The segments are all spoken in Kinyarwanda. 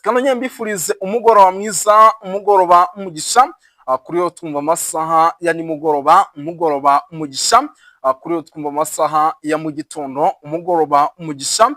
Yes, kandi nyine mbifurize umugoroba mwiza, umugoroba umugisha kuri yo twumva amasaha ya nimugoroba, umugoroba umugisha kuri yo twumva amasaha ya mu gitondo, umugoroba umugisha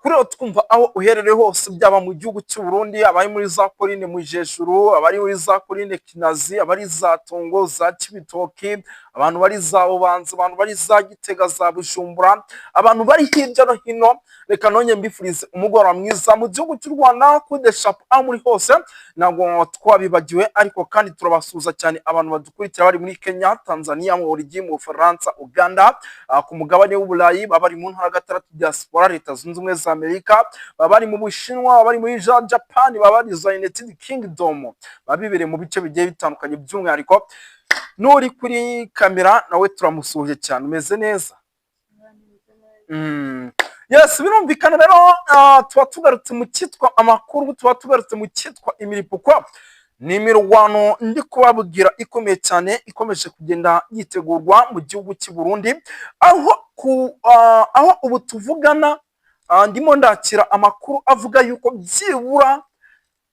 kuri yo twumva aho uherereye hose, byaba mu gihugu cy'u Burundi, abari muri za Korine Mujejuru, abari muri za Korine Kinazi, abari za Tongo, za Cibitoki, abantu bari za Bubanza, abantu bari za Gitega, za Bujumbura, abantu bari hirya no hino, reka nongere mbifurize umugoroba mwiza. Mu gihugu cy'u Rwanda, kudeshapu, aho muri hose ntabwo twabibagiwe, ariko kandi turabasuhuza cyane abantu badukurikira bari muri Kenya, Tanzania, mu Bubiligi, mu Bufaransa, Uganda, ku mugabane w'Uburayi, baba bari mu ntara gatandatu diaspora, Leta Zunze Ubumwe za Amerika, baba bari mu Bushinwa, baba bari muri Japan, baba bari za United Kingdom, baba bibereye mu bice bigiye bitandukanye. By'umwihariko n'uri kuri kamera nawe turamusuhuje cyane. Umeze neza? Yes, birumvikana rero, tuba tugarutse mu cyitwa amakuru, tuba tugarutse mu cyitwa imiripuko. Ni imirwano ndi kubabwira ikomeye cyane ikomeje kugenda yitegurwa mu gihugu cy'i Burundi, aho ubu tuvugana ndimo ndakira amakuru avuga yuko byibura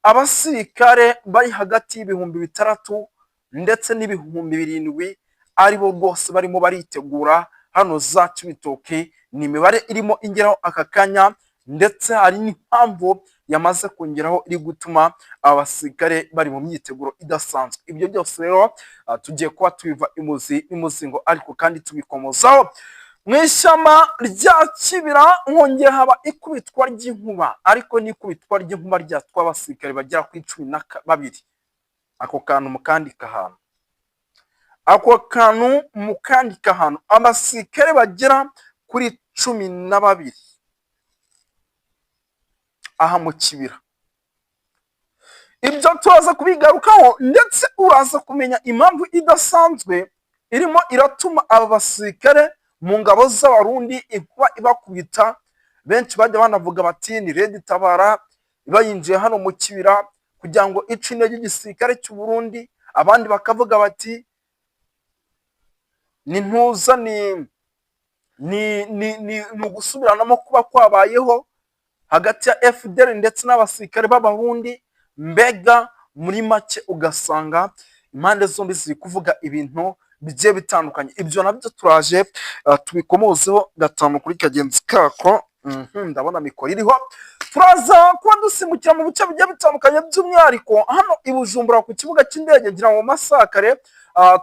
abasirikare bari hagati y'ibihumbi 6 ndetse n'ibihumbi 7 aribo rwose barimo baritegura hano za Cibitoke. Ni imibare irimo ingeraho aka kanya, ndetse hari n'impamvu yamaze kongeraho iri gutuma abasirikare bari mu myiteguro idasanzwe. Ibyo byose rero tugiye kuba tubiva imuzi n'imuzingo, ariko kandi tubikomozaho. Mu ishyamba rya Kibira hongeye haba ikubitwa ry'inkuba, ariko n'ikubitwa ry'inkuba ryatwaye abasirikare bagera kuri 12. Ako kantu mukandika ahantu, ako kantu mukandika ahantu, abasirikare bagera kuri 12 aha mu Kibira. Ibyo turaza kubigarukaho, ndetse uraza kumenya impamvu idasanzwe irimo iratuma aba basirikare mu ngabo z'Abarundi inkuba ibakubita. Benshi bajya banavuga bati ni RED Tabara iba yinjiye hano mu Kibira kugira ngo ice intege igisirikare cy'u Burundi, abandi bakavuga bati ni ntuza, ni ugusubiranamo kuba kwabayeho hagati ya FDL ndetse n'abasirikare b'Abarundi. Mbega muri make ugasanga impande zombi ziri kuvuga ibintu bigiye bitandukanye. Ibyo nabyo turaje tubikomozeho gatanu kuri kagenzi kako. Ndabona mikoro iriho, turaza kuba dusimbukira mu bice bigiye bitandukanye, by'umwihariko hano i Bujumbura ku kibuga cy'indege. Ngira ngo mu masaha kare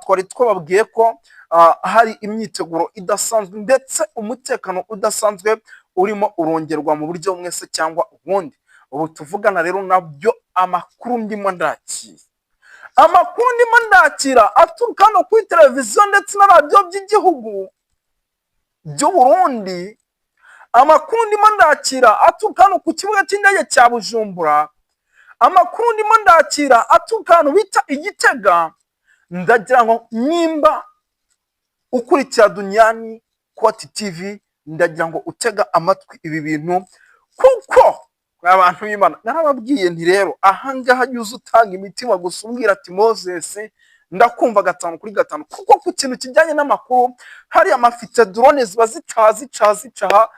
twari twababwiye ko hari imyiteguro idasanzwe, ndetse umutekano udasanzwe urimo urongerwa mu buryo bumwe se cyangwa ubundi. Ubu tuvugana rero nabyo amakuru ndimo ndakira, amakuru ndimo ndakira aturuka hano kuri televiziyo ndetse na radiyo by'igihugu by'u Burundi, amakuru ndimo ndakira aturuka hano ku kibuga cy'indege cya Bujumbura, amakuru ndimo ndakira aturuka ahantu bita Igitega. Ndagira ngo nimba ukurikira Duniyani Koti TV, ndagira ngo utega amatwi ibi bintu, kuko abantu b'Imana narababwiye nti rero ahangaha jya uza utanga imitima gusa, umbwira ati: "Moses, ndakumva gatanu kuri gatanu," kuko ku kintu kijyanye n'amakuru hariya mafite drone ziba zicaha zicaha zicaha,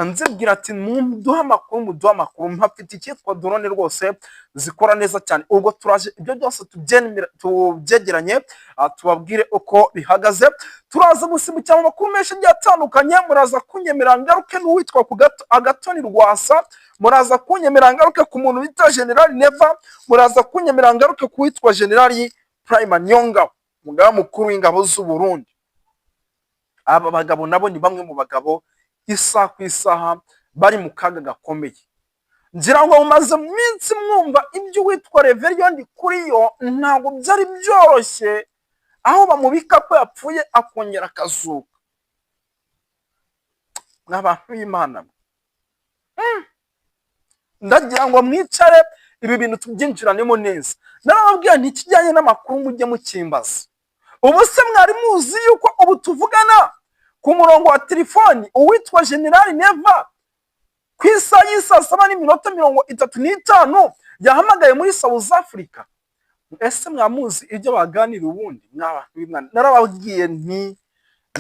nzibwira ati: "Muduhe amakuru, muduhe amakuru." Mpafite icyitwa drone rwose zikora neza cyane. Ubwo turaje ibyo byose tubyegeranye, tubabwire uko bihagaze. Turaza gusimbukira mu makuru menshi agiye atandukanye. Muraza kunyemera ngaruke n'uwitwa ku gato Agatoni Rwasa, muraza kunyemera ngaruke ku muntu bita General Neva, muraza kunyemera ngaruke ku witwa General Prime Niyongabo, umugaba mukuru w'ingabo z'u Burundi. Aba bagabo nabo ni bamwe mu bagabo isaha ku isaha bari mu kaga gakomeye. Ngira ngo mumaze minsi mwumva ibyo uwitwa Reverien Ndikuriyo, ntabwo byari byoroshye aho bamubika ko yapfuye akongera akazuka. Mw'abantu b'Imana, ndagira ngo mwicare ibi bintu tubyinjiranemo neza. Narababwira nti ikijyanye n'amakuru mujye mukimbaza. Ubu se mwari muzi yuko ubu tuvugana ku murongo wa telefoni uwitwa General Neva ku isaha y'isaa 7:35 yahamagaye muri South Africa? Ese mwamuzi ibyo baganira ubundi? Mw'abantu b'Imana, narababwiye nti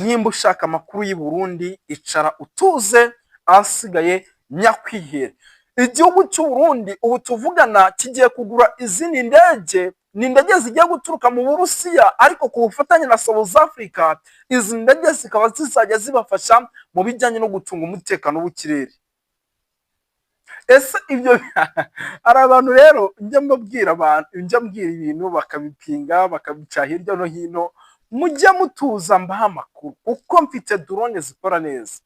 nimba ushaka amakuru y'i Burundi icara utuze, ahasigaye nyakwihere. Igihugu cy'u Burundi ubu tuvugana kigiye kugura izindi ndege. Ni indege zigiye guturuka mu Burusiya, ariko ku bufatanye na South Africa. Izi ndege zikaba zizajya zibafasha mu bijyanye no gucunga umutekano w'ikirere. Ese ibyo, hari abantu rero njya mbabwira, abantu njya mbwira ibintu bakabipinga, bakabica hirya no hino. Mujye mutuza mbaha amakuru, kuko mfite drone zikora neza.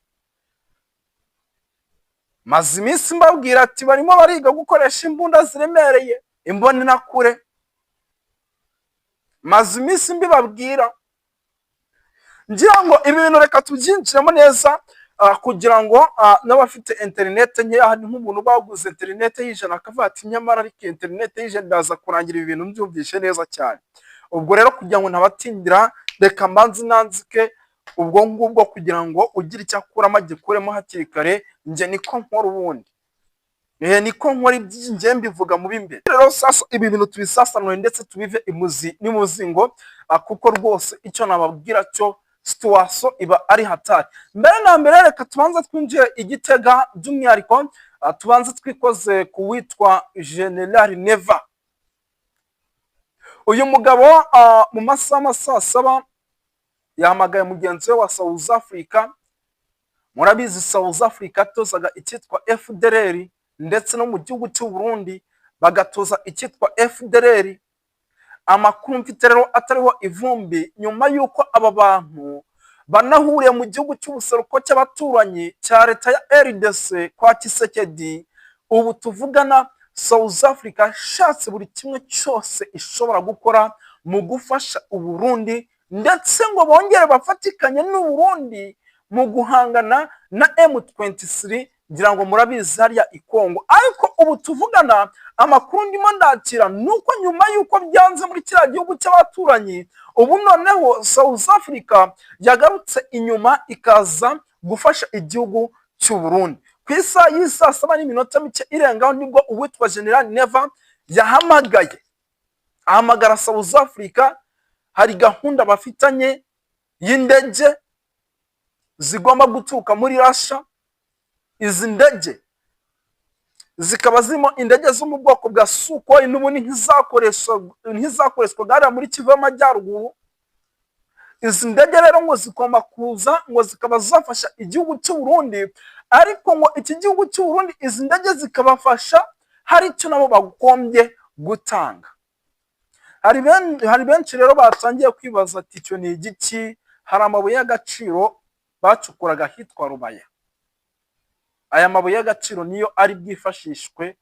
Maze iminsi mbabwira ati barimo bariga gukoresha imbunda ziremereye, imbonerakure. Maze iminsi mbibabwira. Ngira ngo ibi bintu reka tubyinjiremo neza, kugira ngo n'abafite interinete nkeya. Hari nk'umuntu baguze interinete y'ijana, akavuga ati: "Nyamara ariko interinete y'ijana iraza kurangira ibi bintu mbyumvishe neza cyane." Ubwo rero kugira ngo ntabatindira, reka mbanze nanzike ubwo ngubwo, kugira ngo ugire icyo akuramo agikuremo hakiri kare. Njye niko nkora ubundi, niko nkora njye mbivuga mu b'imbere. Rero sasa ibi bintu tubisasanure ndetse tubive imuzi n'imuzingo, kuko rwose icyo nababwira cyo, situation iba ari hatari. Mbere na mbere reka tubanze twinjire i Gitega, by'umwihariko tubanze twikoze ku witwa General Neva. Uyu mugabo mu masaha saa 7 yahamagaye mugenzi we wa South Africa. Murabizi, South Africa yatozaga icyitwa FDLR, ndetse no mu gihugu cy'u Burundi bagatoza icyitwa FDLR. Amakuru mfite rero atariho ivumbi, nyuma y'uko aba bantu banahuriye mu gihugu cy'ubuseruko cy'abaturanyi cya leta ya RDC kwa Tshisekedi, ubu tuvugana South Africa yashatse buri kimwe cyose ishobora gukora mu gufasha Uburundi, ndetse ngo bongere bafatikanye n'Uburundi mu guhangana na M23. Ngira ngo murabizi hariya i Kongo. Ariko ubu tuvugana, amakuru ndimo ndakira ni uko nyuma y'uko byanze muri kiriya gihugu cy'abaturanyi, ubu noneho South Africa yagarutse inyuma ikaza gufasha igihugu cy'u Burundi. Ku isaha y'isaa 7 n'iminota mike irengaho nibwo uwitwa General Neva yahamagaye, ahamagara South Africa. Hari gahunda bafitanye y'indege zigomba guturuka muri Russia. Izi ndege zikaba zirimo indege zo mu bwoko bwa Sukhoi, n'ubundi nk'izakoreshwaga hariya muri Kivu y'Amajyaruguru. Izi ndege rero ngo zigomba kuza, ngo zikaba zafasha igihugu cy'u Burundi, ariko ngo iki gihugu cy'u Burundi, izi ndege zikabafasha hari icyo nabo bagombye gutanga. Hari benshi rero batangiye kwibaza ati: "Icyo ni igiki?" Hari amabuye y'agaciro bacukuraga ahitwa Rubaya. Aya mabuye y'agaciro niyo ari bwifashishwe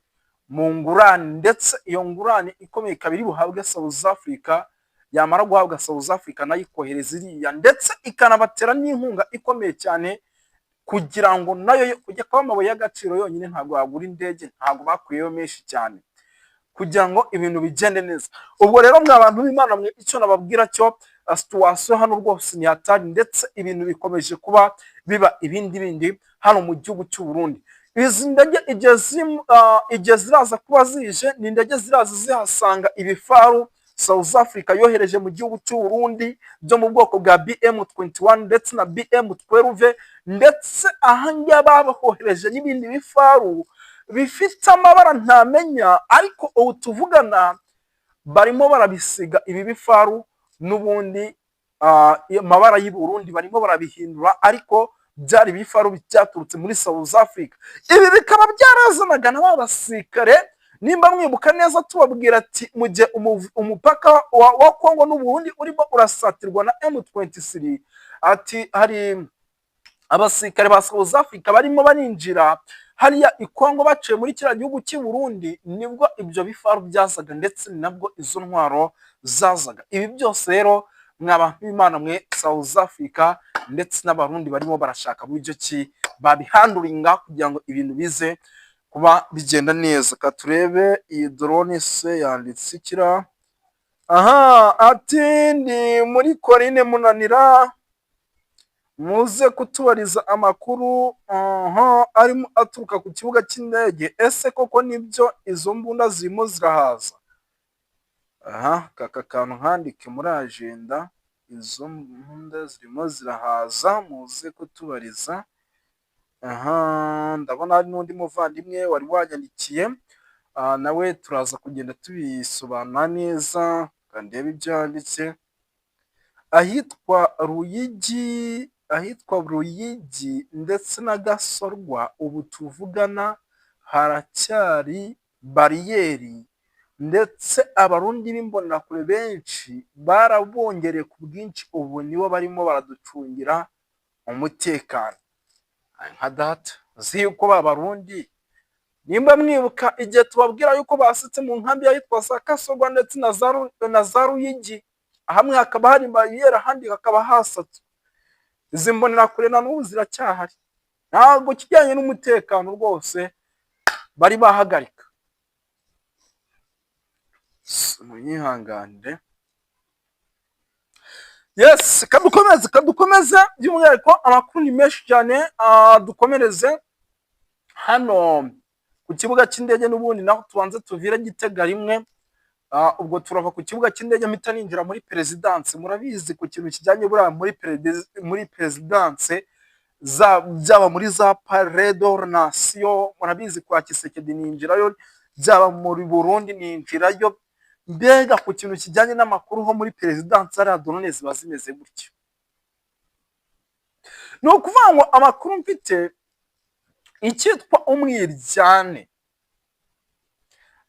mu ngurane, ndetse iyo ngurane ikomeye ikaba iri buhabwe South Africa. Yamara guhabwa South Africa, nayo ikohereza iriya, ndetse ikanabatera n'inkunga ikomeye cyane, kugira ngo nayo kujya kuba amabuye y'agaciro yonyine ntabwo wagura indege, ntabwo bakuyeyo menshi cyane, kugira ngo ibintu bigende neza. Ubwo rero mwa bantu b'Imana mwe, icyo nababwira cyo, situation hano rwose ni hatari, ndetse ibintu bikomeje kuba biba ibindi bindi hano mu gihugu cy'u Burundi. Izi ndege igihe ziraza kuba zije, ni indege ziraza zihasanga ibifaru South Africa yohereje mu gihugu cy'u Burundi byo mu bwoko bwa BM21 ndetse na BM12, ndetse ahangaha babohereje n'ibindi bifaru bifite amabara ntamenya, ariko ubu tuvugana barimo barabisiga ibi bifaru n'ubundi amabara y'i Burundi, barimo barabihindura, ariko byari ibifaru byaturutse muri South Africa. Ibi bikaba byarazanaga na ba basirikare, nimba mwibuka neza tubabwira ati mu gihe umupaka wa Kongo n'Uburundi urimo urasatirwa na M23, ati hari abasirikare ba South Africa barimo barinjira hariya i Kongo baciye muri kiriya gihugu cy'i Burundi. Nibwo ibyo bifaru byazaga, ndetse ni nabwo izo ntwaro zazaga. Ibi byose rero, mwa bantu b'Imana mwe, South Africa ndetse n'Abarundi barimo barashaka buryo ki babihanduringa kugira ngo ibintu bize kuba bigenda neza. Ka turebe iyi drone se yanditse ikira aha, ati: "Ndi muri Korine Munanira, muze kutubariza amakuru aha arimo aturuka ku kibuga cy'indege. Ese koko nibyo, izo mbunda zirimo zirahaza?" Aha aka kantu nkandike muri agenda: izo mbunda zirimo zirahaza, muze kutubariza. Aha ndabona hari n'undi muvandimwe wari wanyandikiye, nawe turaza kugenda tubisobanura neza, ndebe ibyo yanditse. Ahitwa Ruyigi, ahitwa Ruyigi ndetse na Gasorwa ubu tuvugana haracyari bariyeri, ndetse Abarundi b'imbonerakure benshi barabongereye ku bwinshi, ubu nibo barimo baraducungira umutekano. Nka data uzi yuko ba Barundi, nimba mwibuka igihe tubabwira yuko basutse mu nkambi y'ahitwa za Kasorwa ndetse na za Ruyigi, hamwe hakaba hari bariyeri ahandi hakaba hasatswe. Izi mbonerakure na n'ubu ziracyahari, ntabwo ikijyanye n'umutekano rwose bari bahagarika. Munyihanganire. Yes, kadukomeze, kadukomeze, by'umwihariko amakuru ni menshi cyane. Dukomereze hano ku kibuga cy'indege n'ubundi naho tubanze tuvire Gitega rimwe. Ubwo turava ku kibuga cy'indege mpita ninjira muri perezidanse. Murabizi, ku kintu kijyanye buriya muri perezidanse, byaba muri za Palais de la Nation, murabizi kwa Tshisekedi ninjirayo, byaba muri Burundi ninjirayo. Mbega ku kintu kijyanye n'amakuru ho muri perezidanse hariya drone ziba zimeze gutya. Ni ukuvuga ngo amakuru mfite, icyitwa umwiryane,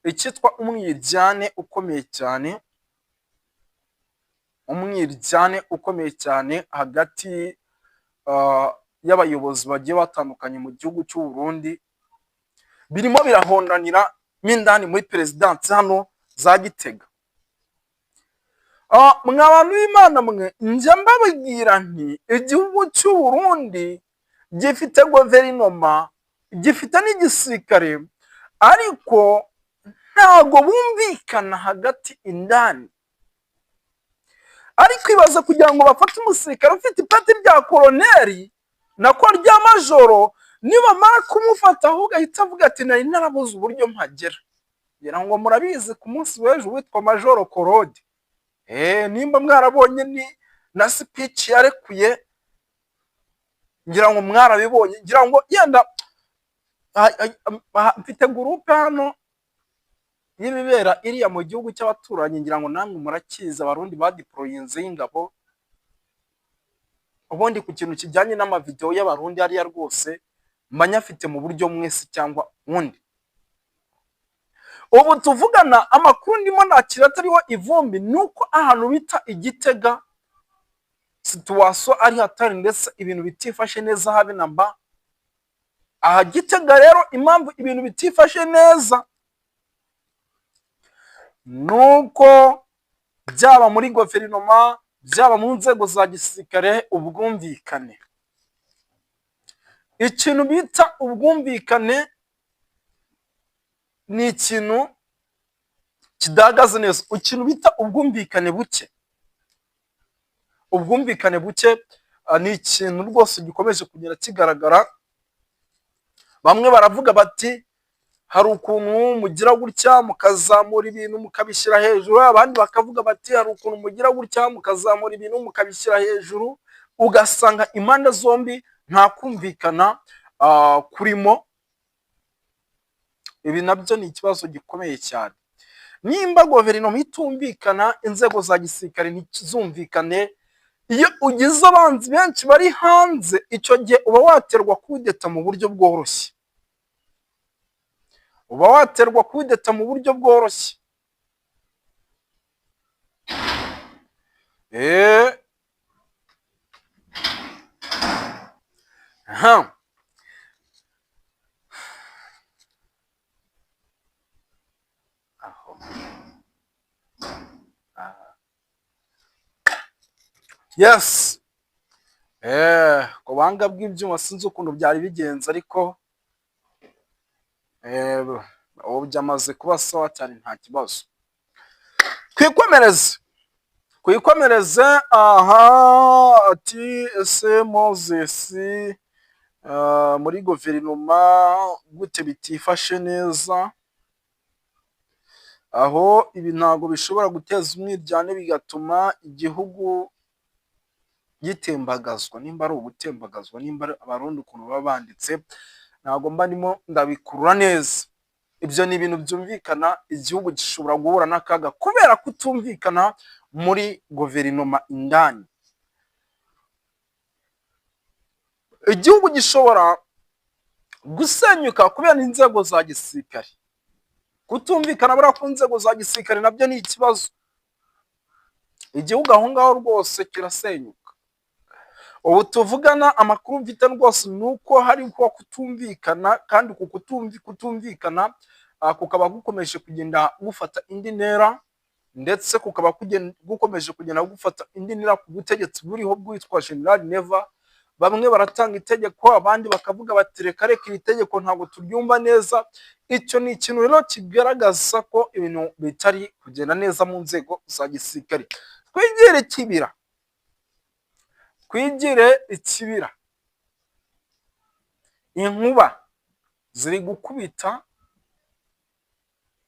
icyitwa umwiryane ukomeye cyane, umwiryane ukomeye cyane hagati y'abayobozi bagiye batandukanye mu gihugu cy'u Burundi, birimo birahondanira mo indani muri perezidansi hano za Gitega. Mwa bantu b'Imana mwe, njya mbabwira nti igihugu cy'u Burundi gifite guverinoma, gifite n'igisirikare, ariko ntago bumvikana hagati indani. Ariko ibaza kugira ngo bafate umusirikare ufite ipeti rya koroneri, nako rya majoro, nibamara kumufata ahubwo ahita avuga ati nari narabuze uburyo mpagera. Ngira ngo murabizi ku munsi w'ejo witwa Majoro Korode, nimba mwarabonye ni na speech yarekuye, ngira ngo mwarabibonye. Ngira ngo yenda mfite groupe hano y'ibibera iriya mu gihugu cy'abaturanyi, ngira ngo namwe murakizi, Abarundi badeployinze y'ingabo. Ubundi ku kintu kijyanye n'amavidewo y'Abarundi hariya rwose mba nyafite mu buryo mwese cyangwa ubundi. Ubu tuvugana amakuru ndimo nakira atariho ivumbi ni uko ahantu bita Igitega situation ari hatari, ndetse ibintu bitifashe neza habe na mba. Aha Gitega rero impamvu ibintu bitifashe neza ni uko byaba muri guverinoma, byaba mu nzego za gisirikare, ubwumvikane, ikintu bita ubwumvikane ni ikintu kidahagaze neza. Ikintu bita ubwumvikane buke, ubwumvikane buke ni ikintu rwose gikomeje kugenda kigaragara. Bamwe baravuga bati hari ukuntu mugira gutya mukazamura ibintu mukabishyira hejuru, abandi bakavuga bati hari ukuntu mugira gutya mukazamura ibintu mukabishyira hejuru, ugasanga impande zombi nta kumvikana kurimo. Ibi nabyo ni ikibazo gikomeye cyane. Nimba guverinoma itumvikana, inzego za gisirikare ntizumvikane, iyo ugize abanzi benshi bari hanze, icyo gihe uba waterwa kudeta mu buryo bworoshye, uba waterwa kudeta mu buryo bworoshye. Yes, ku buhanga bw'ibyuma sinzi ukuntu byari bigenze, ariko ubu byamaze kuba sawa cyane, nta kibazo. Twikomereze, twikomereze. Aha ati ese Moses, muri guverinoma gute bitifashe neza? Aho ibi ntabwo bishobora guteza umwiryane bigatuma igihugu Gitembagazwa, nimba ari ugutembagazwa, nimba ari Abarundi ukuntu baba banditse, ntabwo mba ndimo ndabikurura neza. Ibyo ni ibintu byumvikana, igihugu gishobora guhura n'akaga kubera kutumvikana muri guverinoma indani. Igihugu gishobora gusenyuka kubera inzego za gisirikare. Kutumvikana buriya ku nzego za gisirikare nabyo ni ikibazo. Igihugu aho ngaho rwose kirasenyuka. Ubu tuvugana, amakuru mfite rwose ni uko hariho kutumvikana, kandi uku kutumvikana kukaba gukomeje kugenda gufata indi ntera, ndetse kukaba gukomeje kugenda gufata indi ntera ku butegetsi buriho bwitwa General Neva. Bamwe baratanga itegeko, abandi bakavuga bati: "Reka reka, iri tegeko ntabwo turyumva neza." Icyo ni ikintu rero kigaragaza ko ibintu bitari kugenda neza mu nzego za gisirikare. Twigire Kibira, twigire Ikibira. Inkuba ziri gukubita,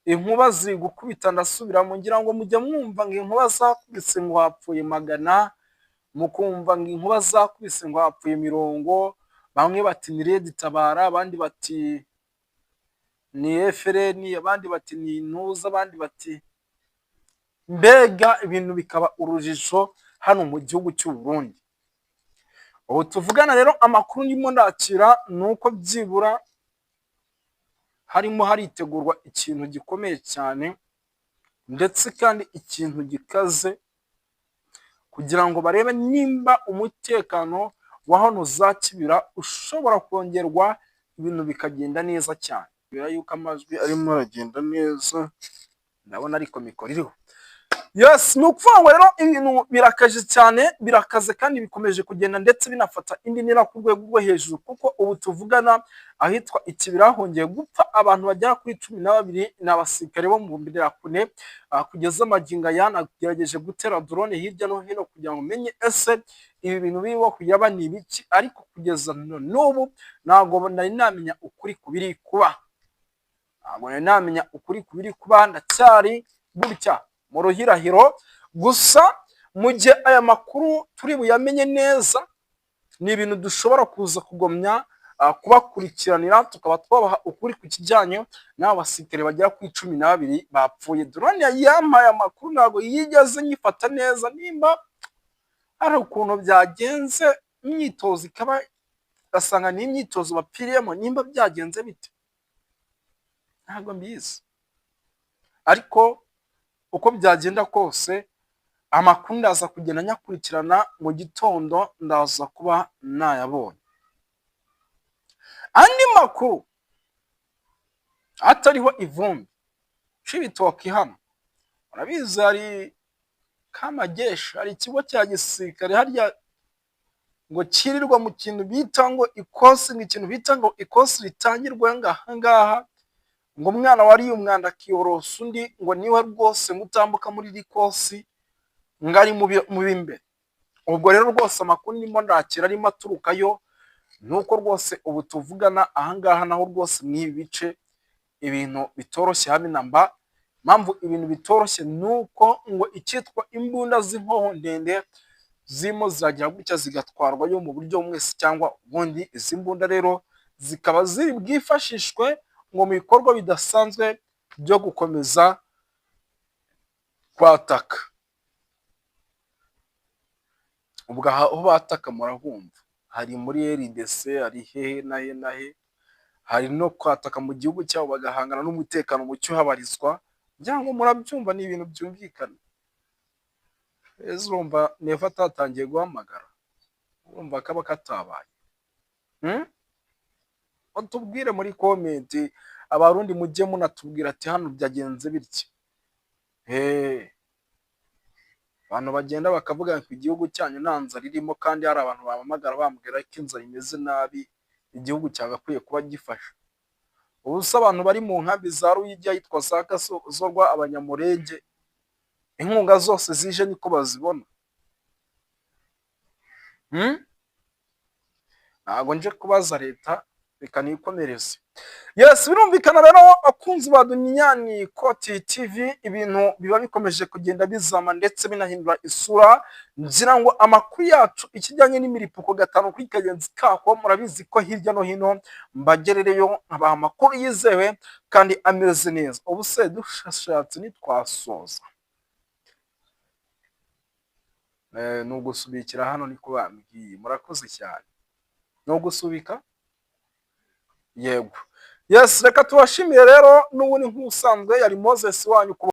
inkuba ziri gukubita. Ndasubiramo, ngira ngo mujya mwumva ngo inkuba zakubise ngo hapfuye magana, mukumva ngo inkuba zakubise ngo hapfuye mirongo. Bamwe bati ni RED Tabara, abandi bati ni FLN, abandi bati ni intuza, abandi bati, mbega ibintu bikaba urujijo hano mu gihugu cy'u Burundi. Ubu tuvugana rero, amakuru ndimo ndakira ni uko byibura harimo haritegurwa ikintu gikomeye cyane, ndetse kandi ikintu gikaze, kugira ngo barebe nimba umutekano wa hano za Kibira ushobora kongerwa, ibintu bikagenda neza cyane. Kubera yuko amajwi arimo aragenda neza, ndabona ariko mikoro iriho. Yes, ni ukuvuga ngo rero ibintu birakaje cyane, birakaze kandi bikomeje kugenda ndetse binafata indi ntera ku rwego rwo hejuru, kuko ubu tuvugana ahitwa Ikibira hongeye gupfa abantu bagera kuri 12, ni abasirikare bo mu Mbonerakure. Kugeza magingo aya nagerageje gutera drone hirya no hino kugira ngo menye ese ibi bintu birimo kuyaba ni ibiki, ariko kugeza n'ubu ntabwo nari namenya ukuri ku biri kuba, ntabwo nari namenya ukuri ku biri kuba. Ndacyari gutya mu ruhirahiro. Gusa mu gihe aya makuru turi buyamenye neza, ni ibintu dushobora kuza kugomya kubakurikiranira, tukaba twabaha ukuri ku kijyanye n'aba basirikare bagera kuri 12 bapfuye. Drone yampaye amakuru ntabwo yigeze nyifata neza, nimba hari ukuntu byagenze imyitozo ikaba, ugasanga ni imyitozo bapfiriyemo, nimba byagenze bite, ntabwo mbizi. Ariko uko byagenda kose, amakuru ndaza kugenda nyakurikirana, mu gitondo ndaza kuba nayabonye. Andi makuru atariho ivumbi, Cibitoke hano urabizi hari Kamagesha, hari ikigo cya gisirikare harya ngo cyirirwa mu kintu bita ngo ikosi, ngo ikintu bita ngo ikosi ritangirwa aha ngaha, ngo umwana wariye umwanda akiyorosa undi, ngo niwe rwose ngo utambuka muri iri kosi ngo ari mu b'imbere. Ubwo rero rwose amakuru ndimo ndakira arimo aturukayo ni uko rwose ubu tuvugana aha ngaha naho rwose mu ibi bice ibintu bitoroshye habe na mba. Impamvu ibintu bitoroshye ni uko ngo icyitwa imbunda z'inkoho ndende zirimo ziragira gutya zigatwarwayo mu buryo bumwe se cyangwa ubundi. Izi mbunda rero zikaba ziri bwifashishwe ngo mu bikorwa bidasanzwe byo gukomeza kwataka. Ubwo aho bataka murahumva, hari muri RDC, hari hehe na he na he, hari no kwataka mu gihugu cyabo bagahangana n'umutekano muke uhabarizwa, ngira ngo murabyumva, ni ibintu byumvikana. Ese urumva Neva atatangiye guhamagara? Urumva kaba katabaye? Mutubwire muri comment, Abarundi mujye munatubwira ati hano byagenze bitya. Abantu bagenda bakavuga ngo igihugu cyanyu nta nzara irimo, kandi hari abantu bampamagara bambwira ko inzara imeze nabi, igihugu cyagakwiye kuba gifasha. Ubu se abantu bari mu nkambi za Ruyigi ahitwa za Kasorwa, Abanyamurenge, inkunga zose zije niko bazibona? Ntabwo nje kubaza leta, reka nikomereze. Yes, birumvikana rero, abakunzi ba Duniyani Koti TV, ibintu biba bikomeje kugenda bizama ndetse binahindura isura. Ngira ngo amakuru yacu, ikijyanye n'imiripuko gatanu kuri kagenzi kako, murabizi ko hirya no hino mbagerereyo nkabaha amakuru yizewe kandi ameze neza. Ubu se dushatse ntitwasoza? Ni ugusubikira hano, niko bambwiye. Murakoze cyane. Ni ugusubika, yego. Yes, reka tubashimire rero. N'ubundi nk'ubusanzwe yari Moses wanyu ku